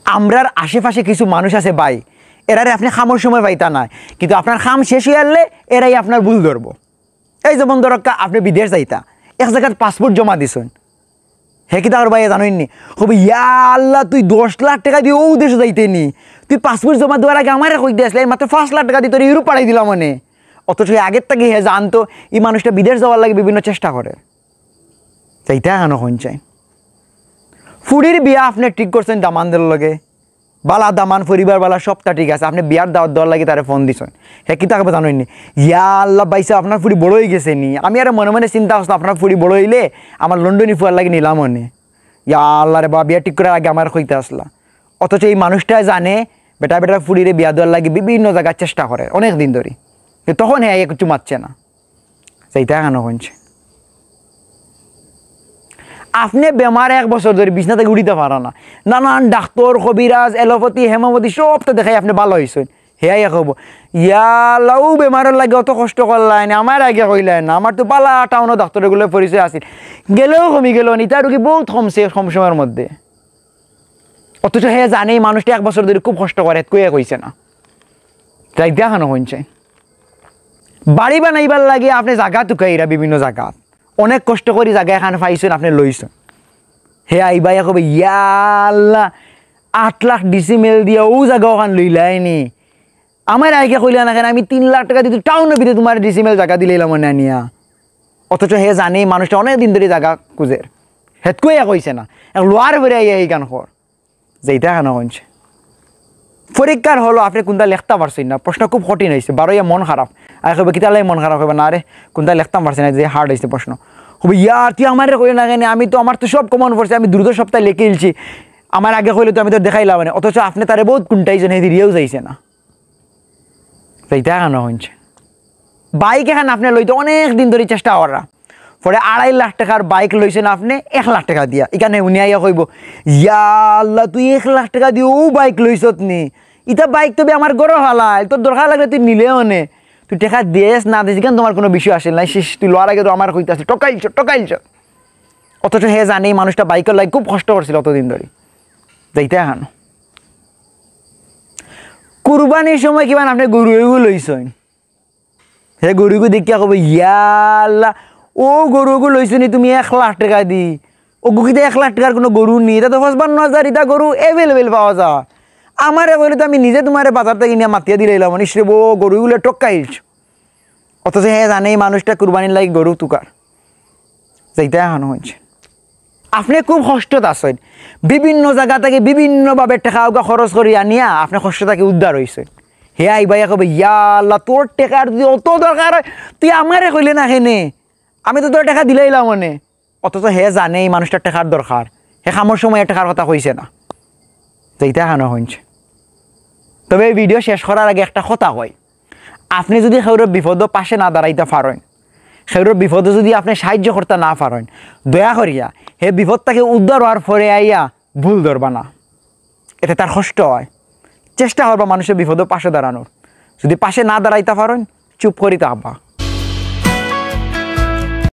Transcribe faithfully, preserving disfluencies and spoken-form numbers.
আমরার আশেপাশে কিছু মানুষ আছে ভাই, এরারে আপনে কামর সময় পাইতা নায়, কিন্তু আপনার কাম শেষ অইয়া হারলে এরাই আপনার ভুল ধরবো। এই যেমন ধরউক্কা, আপনে বিদেশ যাইতা, এক জাগাত পাসপোর্ট জমা দিছইন, হে কিতা করবা ভাই জানইন নি? কইবো, "ইয়া আল্লাহ, তুই দশ লাখ টেকা দি অউ দেশো যাইতে নি, তুই পাসপোর্ট জমা দেওয়ার আগে আমারে কইতে আছলে, মাত্র পাঁচ লাখ টেকা দি তোরে ইউরোপ পাঠাই দিলাম অনে।" অথচ হে আগের থাকি হে জানতো ই মানুষটা বিদেশ যাওয়ার লাগি বিভিন্ন চেষ্টা করের। যাইতা কেনে কইন চাই? ফুড়ির বিয়া আপনে ঠিক করছইন দামান্দর লগে, বালা দামান, পরিবার বালা, সবটা ঠিক আছে, আপনে বিয়ার দাওয়াত দেওয়ার লাগি তারে ফোন দিছইন, হে কিতা করবো জানইন নি? "ইয়া আল্লাহ ভাইসাব, আপনার ফুড়ি বড় অইগেছে নি, আমি আরো মনে মনে চিন্তা করছলাম আপনার ফুড়ি বড় অইলে আমার লন্ডনি ফুয়ার লাগি নিলাম অনে। ইয়া আল্লাহ রে বা, বিয়া ঠিক করার আগে আমারে কইতা আছলা।" অথচ ই মানুষটায় জানে বেটা বেটার ফুড়িরে বিয়া দেওয়ার লাগি বিভিন্ন জাগাত চেষ্টা করের অনেক দিন ধরি, কিন্তু তখন হে আইয়া কিচ্ছু মাতছে না। যাইতা কেনে কইন চাই? আপনে বেমার এক বছর ধরি বিছনা থাকি উঠিতা পাররা না, নানান ডাক্তর, কবিরাজ, এলোপ্যাথি, হোমিওপ্যাথি সবটা দেখাই আপনে ভালা অইছইন। হে আইয়া কইবো, "ইয়া আল্লাহ, অউ বেমারর লাগি অত কষ্ট করলায় নি, আমারে আগে কইলায় না, আমার তো বালা টাউনো ডাক্তর অগুলার পরিচয় আছিল, গেলেও কমি গেলো নি, ইতা রুগী বউত কমছে কম সময়র মধ্যে।" অথচ হে জানে ই মানুষটা এক বছর ধরি খুব কষ্ট করের, হেতকুয়ে কইছে না। যাইতা কেনে কইন চাই? বাড়ি বানাইবার লাগি আপনে জাগা তুকাইরা বিভিন্ন জাগাত, অনেক কষ্ট করি জাগা এখান পাইছইন, আপনে লইছইন। হে আইবা আইয়া কইবো, "ইয়া আল্লাহ, আট লাখ ডিসি মেল দিয়া অউ জাগা অখান লইলায় নি, আমারে আগে কইলা না কেনে? আমি তিন লাখ টেকা দি তো টাউনর ভিতরে তুমারে ডিসি মেল জাগা দিলাইলাম অনে আনিয়া।" অথচ হে জানে ই মানুষটা অনেক দিন ধরি জাগা খুজের, হেতকুয়ে কইছে না। এক লওয়ার পরে আইয়া ইখান কর। যাইতা কেনে কইন চাই? পরীক্ষার হলো আপনে কুনটা লেখতা পারছইন না, প্রশ্ন খুব কঠিন অইছে, বারইয়া মন খারাপ। আর কইবো, "কিতার লাগি মন খারাপ?" কইবো, "না রে, কুনটা লেখতাম পারছি না, যে hard অইছে প্রশ্ন।" কইবো, "ইয়া, তুই আমারে কইলে না কেনে? আমি তো, আমার তো সব common পড়ছে, আমি দ্রুত সবটা লেখি ইলছি। আমারে আগে কইলে তো আমি তো দেখাইলাম অনে।" অথচ আপনে তারে বউত কুনটাইছইন, হে দিরিয়াও যাইছে না। যাইতা কেনে কইন চাই? বাইক এখান আপনে লইতে অনেক দিন ধরি চেষ্টা কররা, পরে আড়াই লাখ টেকার বাইক লইছইন আপনে এক লাখ টেকা দিয়া। ইখানে উনি আইয়া কইবো, "ইয়া আল্লাহ, তুই এক লাখ টেকা দি অউ বাইক লইছত নি? ইতা বাইক তো বে আমার ঘরো ফালাইল, তোর দরকার লাগলে তুই নিলে অনে। তুই টেকা দেস না দেস, ইখান তো আমার কুনু বিষয় আছিল না। শিশ, তুই লওয়ার আগে তো আমারে কইতে আছলে, ঠকাইলছ, ঠকাইলছ।" অথচ হে জানে ই মানুষটা বাইকর লাগি খুব কষ্ট করছিল অতদিন ধরি। যাইতা কেনে? কুরবানির সময় কিমান আপনে গরু এগু লইছইন, হে গরুগু দেখিয়া কইবো, "ইয়া আল্লাহ, অউ গরুগু লইছো নি তুমি এক লাখ টেকা দি? অগু কিতা এক লাখ টেকার কুনু গরু নি? ইতা তো পঁচপান্ন হাজার, ইতা গরু available পাওয়া যায়। আমারে কইলে তো আমি নিজে তুমারে বাজার থাকি নিয়া মাতিয়া দিলাইলাম অনে। ইস রে বো, গরুগুলে ঠকাইলছ।" অথচ হে জানে ই মানুষটা কুরবানির লাগি গরু তুকার। যাইতা কেনে কইন চাই? আপনে খুব কষ্টত আছইন, বিভিন্ন জাগা থাকি বিভিন্নভাবে টেকা উকা খরচ করি আনিয়া আপনে কষ্ট থাকি উদ্ধার অইছইন। হে আইবা আইয়া কইবো, "ইয়া আল্লাহ, তোর টেকার যদি অত দরকার অয়, তুই আমারে কইলে না কেনে? আমি তো তোরে টেকা দিলাইলাম অনে।" অথচ হে জানে ই মানুষটার টেকার দরকার, হে কামর সময় টেকার কথা কইছে না। যাইতা কেনে কইন চাই? তবে এই video শেষ করার আগে একটা কথা কই, আপনে যদি কেউর বিপদো পাশে না দাঁড়াইতা পারইন, কেউর বিপদো যদি আপনে সাহায্য করতা না পারইন, দয়া করিয়া হে বিপদ থাকি উদ্ধার অওয়ার পরে আইয়া ভুল ধরবা না। এতে তার কষ্ট অয়। চেষ্টা করবা মানুষর বিপদো পাশে দাঁড়ানোর। যদি পাশে না দাঁড়াইতা পারইন, চুপ করি থাকবা।